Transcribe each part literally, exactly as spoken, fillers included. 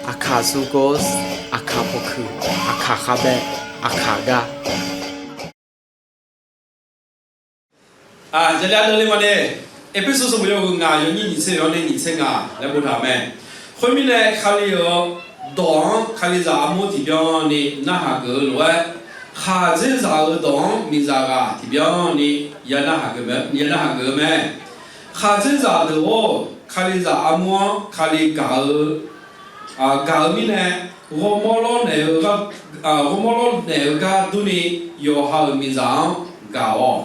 Aqkaq sukor, aqkaq pawkuiq, aqkaq khavbae, aqkaq gar. Aqjaqli ardeuv le maqnae, Erpersu sanqbof yawhuiq ngaq yawnyir nyiq tser-anr nae nyiq tser ngaq laer boftaq-euq mae. Khoermirnae, Kali-euq dawq-anr Kalizaq armur tiqbyan ni narhaq geuf-eu lof-aer, khaqdzerzaq-euq dawq-anr miqzaq ghaq tiqbyan ni ya narhaq geuf-eu mae. Khaqdzerzaq deuq-or, Kalizaq armur-anr Kali gaq-eu gaq-eu mirnae, ghawrmawr lawrnaeq-eu gar, ghawrmawr lawrnaeq-eu gar durni yawqha-euq miqzaq-anr gaq-awq.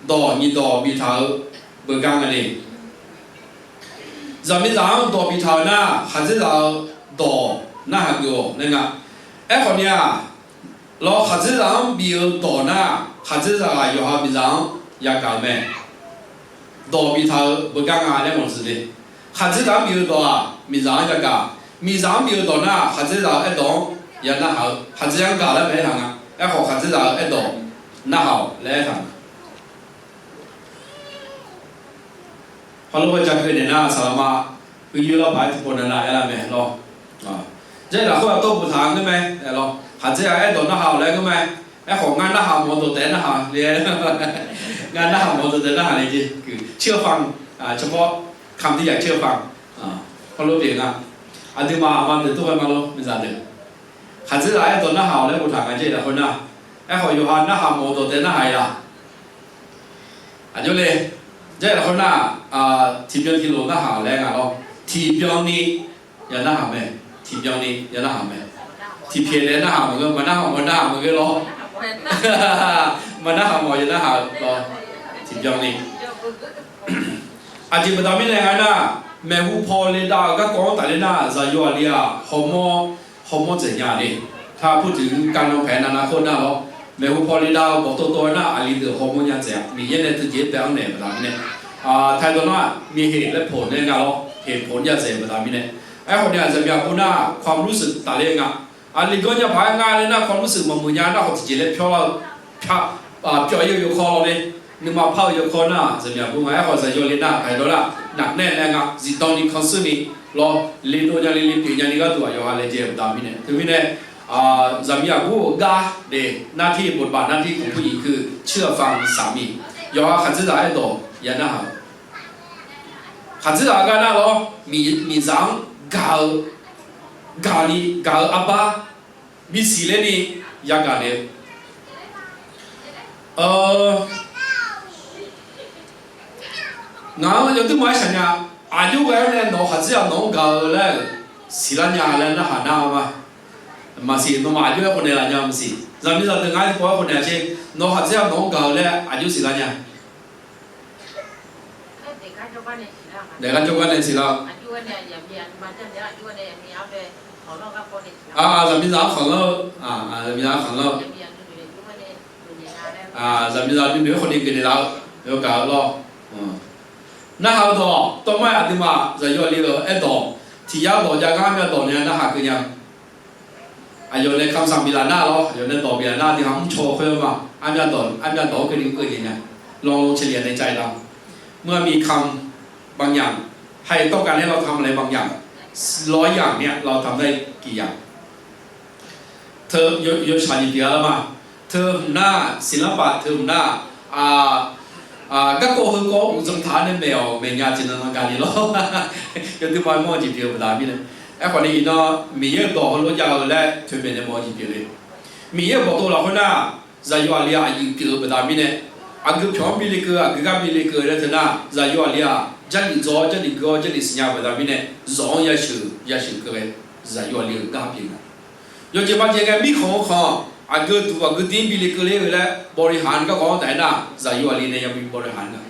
Dawq nyiq dawq biftaq-eu beugar nga le. Zaqmiqzaq-anr dawq biftaq-euq nar, khaqdzerzaq-eu dawq narhaq geuf-awq laer nga. Aerkhawf ni-aq, lawr khaqdzerzaq-anr bif-eu dawq nar, khaqdzerzaq ghaq yawqha miqzaq-anr yagaq-eu mae. Dawq biftaq-eu beugar nga laer mawf-eu le. Khaqdzerzaq-anr bif-eu dawq-aq, miqzaq-anr yagaq. Miqzaq-anr bif-eu dawq nar, khaqdzerzaq-euq aerdawq-anr ya narhaq-eu, khaqdzer-anr gaq laer maqaer taq nga. Aerkhawf, khaqdzerzaq-euq aerdawq narhaq-awq laer aer taq nga. Hawr lof-aer ja keuv naeq nar, saqlaqma uicuiv lawrbaq-aer tiqpov navnav aer lar mae lawr. Jar lafkhoer-aq tawr boftaq-a ngeur mae lawr. Khaqdzer-aq aerdawq narhaq-awq laer ngeur mae. Aerkhawf, ngar narhaq mawf-eu dawq taef-aer narhaq le-aer, ngar narhaq mawf-eu dawq taef-aer narhaq le jeq. เชื่อฟัง เฉพาะคำที่อยากเชื่อฟัง hawr lof pyeuf nga. Aqduimaf aqma deuq tov ghae ma lawr, miqzaq deuq. Khaqdzerzaq aerdawq narhaq-awq laer boftaq nga jar lafkhoer nar. Aerkhawf, yawqha narhaq mawf-eu dawq taef-aer narhaq-ir la? Aqjox le, jar lafkhoer nar, tiqbyan tiqlof narhaq-awq laer nga lawr. Tiqbyan ni ya narhaq mae. Tiqbyan ni ya narhaq mae. Tiqpyaeq nae narhaq maqngeur, maqnarhaq mawf narhaq maqngeur lawr. Maqnarhaq mawf ya narhaq-eu lawr. Tiqbyan ni. Aqjeq baqda mirnae nga nar, maeqhu paw le dav-eu garkawv-anr tafler nar, zaqyo aqli-aq hawmawr, hawmawr dzaeq nya le. Taq purtuq kavlanr paeq navnav khoer nar lawr, maeqhu paw le dav-eu bawqtov tov-aer nar, aqli deuq hawmawr nya dzaeq-a. Miqyaer nae tiqjeq-aer bae-anr naeq baqda mirnae, taq dawq nar, miqheq laer poq nae nga lawr, heqpoq nya dzaeq baqda mirnae. Aerkhawf ni-aq, zaqmiq aqbur nar ความรู้สึก tafler nga. Aqli ganr nya paq-aer nga le nar, ความรู้สึก maqmuiq nya nar, khawf tiqjeq laer pyawr-eu, pyawr-ir-eu yawkawr lawr le. Nuima par-eu yawkawr nar, zaqmiq aqbur nga. Aerkhawf, zaqyo le nar, aqyawf dawq nar, nafnaeq nae nga, zifdan ni kanr sur ni lawr, le dov nya le le pyeuf nya ni gharduq aqyawf-a laejae baqda mirnae. Teumirnae, zaqmiq aqbur-euq gar de, หน้าที่ บทบาท หน้าที่ ของผู้หญิงคือเชื่อฟังสามี yawqha khaqdzerzaq aerdawq ya narhaq-eu. Khaqdzerzaq gar nar lawr, miqzaq-anr gaq-eu, gaq ni gaq-eu arbar bisiq ler ni yagaq naeq-eu. Ngaq-anr yawduir ma-aer shaq nya, aqjox ghae-awr nae nawq-eu khaqdzerzaq nawq-anr gaq-eu laer-euq siqlar nya laer narhaq nar-eu ma. Maqsiq, nawmaf aqjox-aer khawf naeq laf nya maqsiq. Zaqmiqzaq deuq ngar-aer tiqpov-aer khawf naeq-a sher, nawq-eu khaqdzerzaq nawq-anr gaq-eu laer aqjox siqlar nya. Daeq gar jawrgar nae siqlar-eu. Zaqmiqzaq-anr khanqlanr-eu, zaqmiqzaq-anr khanqlanr-eu. Zaqmiqzaq nuinoeq-aer khawf ni geufnaeq laf-eu yawgaq-eu lawr. Narhaq-eu dawq tawv mar-aer aqduimaf zaqyo aqli-euq aerdawq tiq yar dawq jav gar armyav dawq nae narhaq keuv nya. Aqyawf nae kamq sanq biflaf nar lawr, aqyawf nae dawq biflaf nar, tiq ghaq mrcaw khoer-eu ma. Armyav dawq, armyav dawq-anr keuvni keuvni nya. Lanlov ceuqli-aq nae cav-ir lar. Muiq-aq miqkamq banqyamq, haiq tawrgaq nae lawr tamq laer banqyamq, lawr yamq mir-a, lawr tamq nae kiq yamq. Teu yawshaq nyiq pyeuf-a lar ma. Teu hmq nar, siqlanr paf teu hmq nar, garkawv heukawv uqdzan taq-awr nae maeq-awq, maeq nya tiqnan nan gaqli lawr. Yawdui ma mawr-eu jeq pyeuf-eu baqda mirnae. Aerkhawf ni iqnan Miqyaer-euq dawq heulof jav-eu laer toeqmaeq nae mawf-eu jeq pyeuf le. Miqyaer-euq bawqtov lafkhoer nar, zaqyo aqli-aq aqyuif pyeuf-eu baqda mirnae, aqgeu pyawq-anr bi lekeuv, aqgeu gar bi lekeuv laer teu nar, zaqyo aqli-aq jarlif dzaw-awr jarlif geur-awr jarlif siqnya baqda mirnae, zawq-anr yasheuq yasheuq keuv ghae, zaqyo aqli-euq gar pyeuf nga. Yawjeq majeq ngae mirkhanq-eu khanq, aqgeu duq aqgeu dir bi lekeuv ler-eu laer bawrihaq-anr garkawv-anr taf-aer nar, zaqyo aqli nae yabi bawrihaq-anr nga.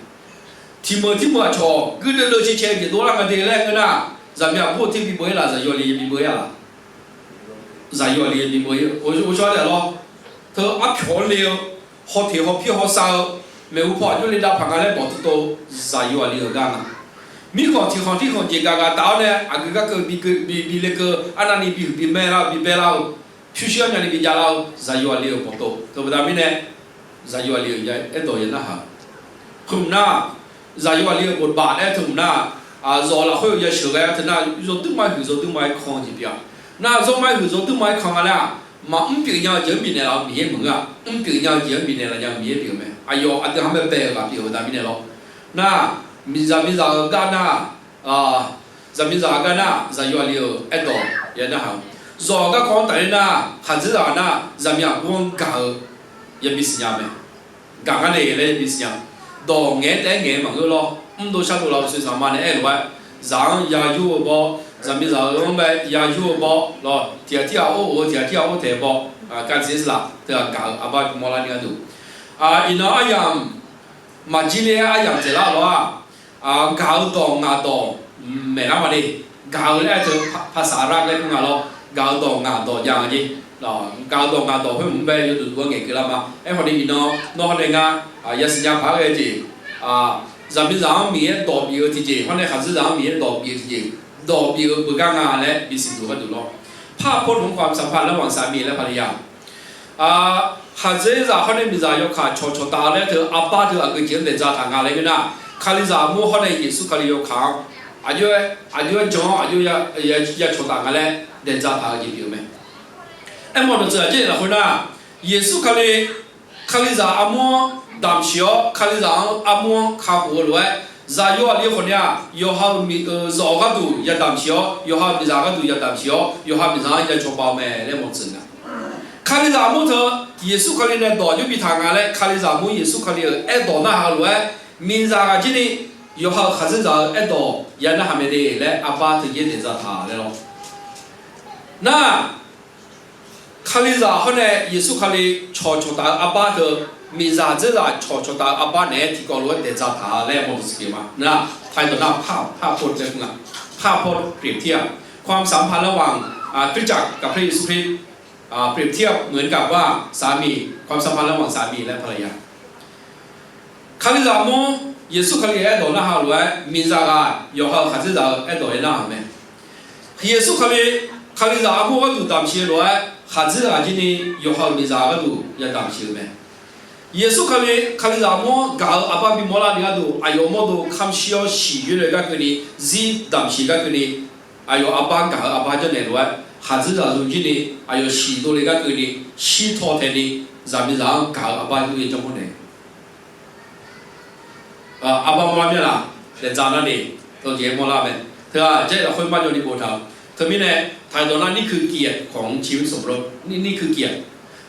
Tiq meuq tir meuq aqcawq guirdeuv deuv cae cae jeq dov lar nga de laer ngeur nar, zaqmiq aqbur-eu tir bi beu-ir laf, zaqyo aqli yabi beu-ir ya laf. Zaqyo aqli yabi beu-ir, ghovshaw daef lawr. Teu arpyawq-anr le-eu, hawteq hawpir hawsav-eu, maeqhu paw aqjox le dav paq nga laer bawqtov tov, zaqyo aqli-euq gar nga. Mirkhanq tiq khanq tir khanq jeq gaq gaq taf-awr nae aqgeu garkeuv bi lekeuv, arnavni bihuiq bimae lar-eu bibae lar-eu, pyurshuir armyavni bijav lar-eu, zaqyo aqli-euq bawqtov teu baqda mirnae, zaqyo aqli-euq aerdawq ya narhaq. Teu hmq nar, zaqyo aqli-euq bawqbaq-aer teu hmq nar, zawq lafkhoer-eu yasheuq ghae-a teu nar, zawduir ma huiq zawduir ma-aer kan-eu jeq pyeuf-a. Nar zawr ma-aer huiq zawr duir ma-aer kan nga laer-aq, maqmr pyeuf nya-eu jeq-anr bifnaeq laf-eu Miqyaer maqngeur-aq, mr pyeuf nya-eu jeq-anr bifnaeq laf nya-eu Miqyaer pyeuf-eu mae. Aqyawf aqdui ha mae bae-euq ghaq pyeuf-euq daq mirnae lawr. Nar, zaqmiqzaq-euq gar nar, zaqmiqzaq-euq gar nar, zaqyo aqli-euq aerdawq ya narhaq-eu, zawq-euq garkawv-anr tafler nar, khaqdzerzaq nar, zaqmiq aqbur-anr gaq-eu yabi siqnya mae. Gaq ngar le laer yabi siqnya. Dawq ngaeq-aer taef-aer ngaeq-aer maqngeur lawr. Mrdov shardov laf-eu soeqsaq ma nae aer-eu lof-aer, zaq-anr ya yur-eu baw, zaqmiqzaq-euq-anr bae ya yur-eu baw lawr, tiq ghaq tirghaq or of-eu, tiq ghaq tirghaq or taeq-eu baw, kav tseq laf teughaq gaq-eu arbar bimawr lar ni gharduq, iqnan aryamq maqjir ler-aer aryamq dzaeqlar-eu lawr-aq, gaq-eu dawq ngaq dawq maeqlar ma le. Gaq-eu laer aer teu paqsaq lar laer kur nga lawr. Gaq-eu dawq ngaq dawq jav nga jeq. Gaq-eu dawq ngaq dawq khoer mq bae yawduq duq-aer ngaeqkeuv lar ma. Aerkhawf ni iqnan nawr hawr nae ngar yasiqnya paq-aer ghae jeq, zaqmiqzaq-anr Miqyaer dawq bif-eu tiqjeq, hawr nae khaqdzerzaq-anr Miqyaer dawq bif-eu tiqjeq, dawq bif-eu beugar nga laer bisiq duq gharduq lawr. Par pawrlmq-anr khawf saqpaq laer wanq saq miq laer paq le ya. Khaqdzerzaq hawr nae miqzaq yawkaq cawqcawq taf-eu laer teu arbar teu aqgeu jeq-anr daeqdza taq nga laer ngeur nar, Kalizaq armur hawr nae Yeqsur Kali yawkaq-anr aqjox-aer jan-awr aqjox ya cawq taf nga laer daeqdza taq-eu jeq pyeuf-eu mae. Aermawf dawqtsuif aqjeq lafkhoer nar, Yeqsur Kali, Kalizaq armur-anr damq siq-awr, Kalizaq-anr armur-anr kakhof-eu lof-aer, zaqyo aqli khawf ni-aq, yawqha-euq miq-euq zawq-eu gharduq yadamq siq-awr, yawqha-euq miqzaq gharduq yadamq siq-awr, yawqha miqzaq-anr ya cawba-eu mae laer mawf tsuif nga. Kalizaq armur teu Yeqsur Kali nae dawq jawr bi taq nga laer, Kalizaq armur Yeqsur Kali-euq aerdawq narhaq-eu lof-aer, miqzaq ghaq jir ni yawqha-euq khaqdzerzaq-eu aerdawq ya narhaq mae de laer arbar teu yaer daeqdza taq laer lawr. Nar, Kalizaq hawr nae Yeqsur Kali cawqcawq taf-eu arbar teu, miqzaq dzerzaq cawqcawq taf-eu arbar naeq-aer tiqkawv lof-aer daeqdza taq laer mawf tsuif pyeuf ma. Nar, taqdawq nar par par pawr laer kur nga. Par pawr pyeuf tir-aq, ความสัมพันธ์ระหว่าง คริสตจักรกับพระเยซูคริสต์ เปรียบเทียบเหมือนกับว่าสามี ความสัมพันธ์ระหว่างสามีและภรรยา Kalizaq armur Yeqsur Kali aerdawq narhaq-eu lof-aer, miqzaq ghaq yawqha-euq khaqdzerzaq-eu aerdawq ya narhaq-eu mae. Yeqsur Kali, Kalizaq armur gharduq damq siq-eu lof-aer, khaqdzerzaq jir ni yawqha-euq miqzaq gharduq yadamq siq-eu mae. Yeqsur Kali, Kalizaq armur-anr gaq-eu arbar bimawr lar ni gharduq, aqyawf mawrdo kamq shir-awr siqyoer nae gar keuvni, zir damq siq gar keuvni, aqyawf arbar gaq-eu arbar janrnaeq lof-aer, khaqdzerzaq zmq jir ni aqyawf siqdov le gar keuvni, shirtaw taeqni, zaqmiqzaq-anr gaq-eu arbar yur-aer janr mawr naeq Arbar mawrlar mir-a laq, daeqdza nar ni, dawqjeq mawrlar mae. Teu-aq, jaer lafkhoer marjawv ni boftaq-eu. Teumirnae, taqdawq nar นี่คือเกียรติของชีวิตสมรส นี่ นี่คือเกียรติ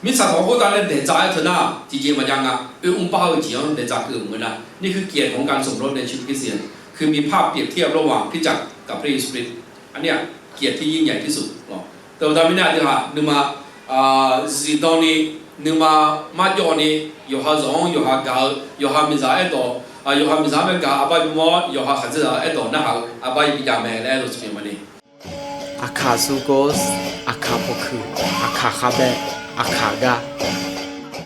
mirtsaq taq khoertav nae daeqdza-aer teu nar, tiqjeq maqjav nga. Oe mr bar-eu jeq-anr daeqdza keuv-euq maqngeur nar, นี่คือเกียรติของการสมรสในชีวิตคริสเตียน คือมีภาพเปรียบเทียบระหว่างคริสตจักรกับพระเยซูคริสต์ อันเนี้ย เกียรติที่ยิ่งใหญ่ที่สุด lawr. Teubaqda mirnae aqdui-aq nuima zifdan ni, nuima marjawv ni, yawqha zawq-anr yawqha gaq-eu, yawqha miqzaq aerdawq, yawqha miqzaq-anr bae gaq-eu arbar bimawr, yawqha khaqdzerzaq-eu aerdawq narhaq-eu arbar yabi jav mae laer aer-eu tiqjeq maqni. Aqkaq zurgor, aqkaq pawkuiq, aqkaq khavbae, aqkaq gar.